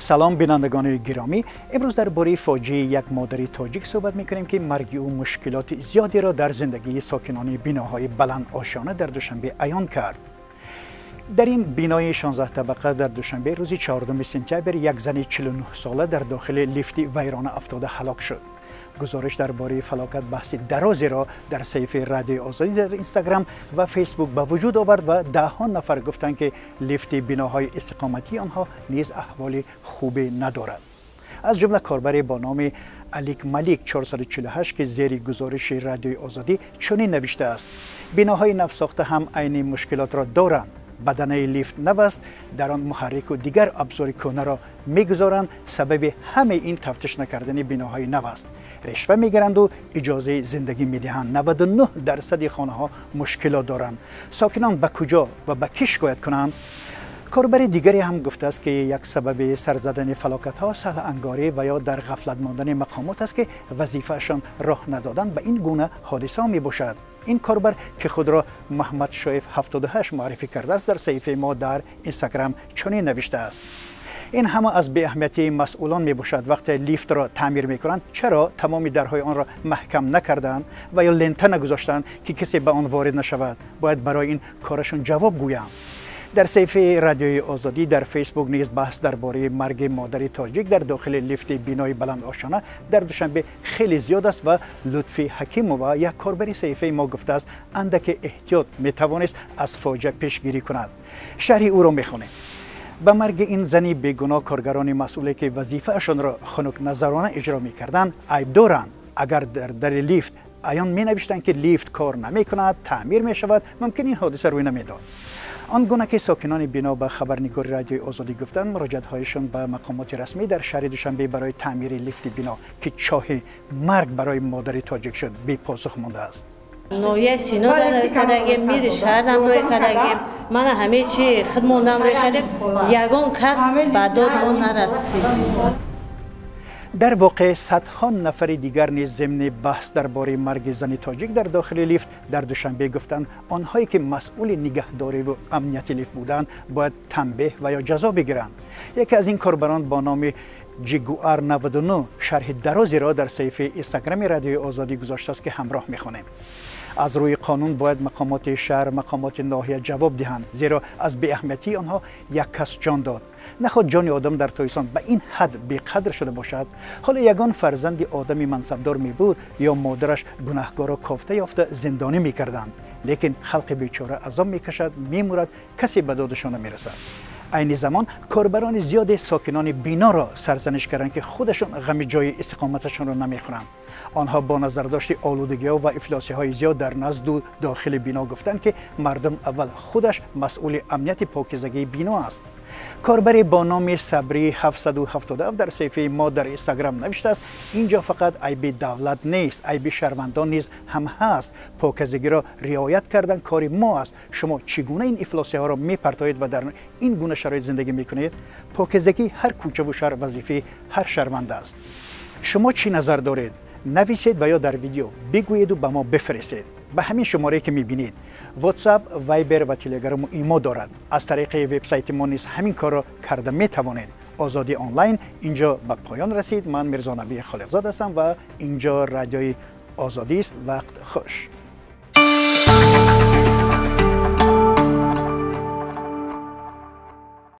Салом, бинандагони гиромӣ. Имрӯз дар бораи фоҷиаи як модари тоҷик суҳбат мекунем, ки марги ӯ мушкилоти зиёдеро дар зиндагии сокинони биноҳои баландошёна дар Душанбе аён кард. Дар ин бинои 16 табақа дар Душанбе рӯзи 4 сентябр як зани 49 сола дар дохили лифти вайрона афтода ҳалок шуд. Гузориш дар бораи фалокат баҳси дарозеро дар саҳифаи Радиои Озодӣ дар Инстаграм ва Фейсбук ба вуҷуд овард ва даҳҳо нафар гуфтанд, ки лифти биноҳои истиқоматии онҳо низ аҳволи хубе надорад. Аз ҷумла корбаре бо номи Алик Малик 448, ки зери гузориши Радиои Озодӣ чунин навиштааст: биноҳои навсохта ҳам айни мушкилотро доранд. Баданаи лифт нав аст, дар он муҳаррику дигар абзори кӯҳнаро мегузоранд. Сабаби ҳамаи ин тафтиш накардани биноҳои нав аст. Решва мегиранду иҷозаи зиндагӣ медиҳанд. 99% хонаҳо мушкилот доранд. Сокинон ба куҷо ва ба кӣ шикоят кунанд? Корбари дигаре ҳам гуфтааст, ки як сабаби сарзадани фалокатҳо саҳлаангорӣ ва ё дар ғафлат мондани мақомот аст, ки вазифаашон роҳ надодан ба ин гуна ҳодисаҳо мебошад. Ин корбар, ки худро Маҳмад Шоев 78 муаррифӣ кардааст, дар саҳифаи мо дар Инстаграм чунин навиштааст: ин ҳама аз беаҳамиятии масъулон мебошад. Вақте лифтро таъмир мекунанд, чаро тамоми дарҳои онро маҳкам накарданд ва ё лента нагузоштанд, ки касе ба он ворид нашавад? Бояд барои ин корашон ҷавоб гӯянд. Дар саҳифаи Радиои Озодӣ дар Фейсбук низ баҳс дар бораи марги модари тоҷик дар дохили лифти бинои баландошёна дар Душанбе хеле зиёд аст ва Лутфи Ҳакимова, як корбари саҳифаи мо, гуфтааст, андаке эҳтиёт метавонист аз фоҷиа пешгирӣ кунад. Шарҳи ӯро мехонем. Ба марги ин зани бегуноҳ коргарони масъуле, ки вазифаашонро хунукназарона иҷро мекарданд, айб доранд. Агар дар дари лифт аён менавиштанд, ки лифт кор намекунад, таъмир мешавад, мумкин ин ҳодиса рӯй намедод. Он гуна ки сокинони бино ба хабарнигори Радиои Озодӣ гуфтанд, муроҷиатҳояшон ба мақомоти расмӣ дар шаҳри Душанбе барои таъмири лифти бино, ки чоҳи марг барои модари тоҷик шуд, бепосух мондааст. Ноҳияи Сино рӯй кардагем, мири шаҳрам рӯй кардагем, мана ҳамаи чи худмондам рӯй кардем, ягон кас ба дод мо нарасид. Дар воқеъ садҳо нафари дигар низ зимни баҳс дар бораи марги зани тоҷик дар дохили лифт дар Душанбе гуфтанд, онҳое ки масъули нигаҳдориву амнияти лифт буданд, бояд танбеҳ ва ё ҷазо бигиранд. Яке аз ин корбарон бо номи Ҷигуар 99 шарҳи дарозеро дар саҳифаи Инстаграми Радиои Озодӣ гузоштааст, ки ҳамроҳ мехонем. Аз рӯи қонун бояд мақомоти шаҳр, мақомоти ноҳия ҷавоб диҳанд, зеро аз беаҳамиятии онҳо як кас ҷон дод. Наход ҷони одам дар Тоҷикистон ба ин ҳад беқадр шуда бошад? Ҳоло ягон фарзанди одами мансабдор мебуд ё модараш, гунаҳкорро кофта ёфта зиндонӣ мекарданд. Лекин халқи бечора азоб мекашад, мемурад, касе ба додашон намерасад. Айни замон корбарони зиёде сокинони биноро сарзаниш карданд, ки худашон ғами ҷои истиқоматашонро намехӯранд. Онҳо бо назардошти олудагиҳо ва ифлосиҳои зиёд дар назду дохили бино гуфтанд, ки мардум аввал худаш масъули амнияти покизагии бино аст. Корбаре бо номи Сабри 777 дар саҳифаи мо дар Инстаграм навиштааст: инҷо фақат айби давлат нест, айби шаҳрвандон низ ҳам ҳаст. Покизагиро риоят кардан кори мо аст. Шумо чӣ гуна ин ифлосиҳоро мепартоед ва дар ин гуна шароит зиндагӣ мекунед? Покизагии ҳар кӯчаву шаҳр вазифаи ҳар шаҳрванд аст. Шумо чӣ назар доред? Нависед ва ё дар видео бигӯеду ба мо бифиристед ба ҳамин шуморае, ки мебинед. WhatsApp, Viber ва Телеграму Имо дорад. Аз тариқи вебсайти мо низ ҳамин корро карда метавонед. Озодӣ онлайн инҷо ба поён расид. Ман Мирзонабии Холиқзод ҳастам ва инҷо Радиои Озодист. Вақт хуш.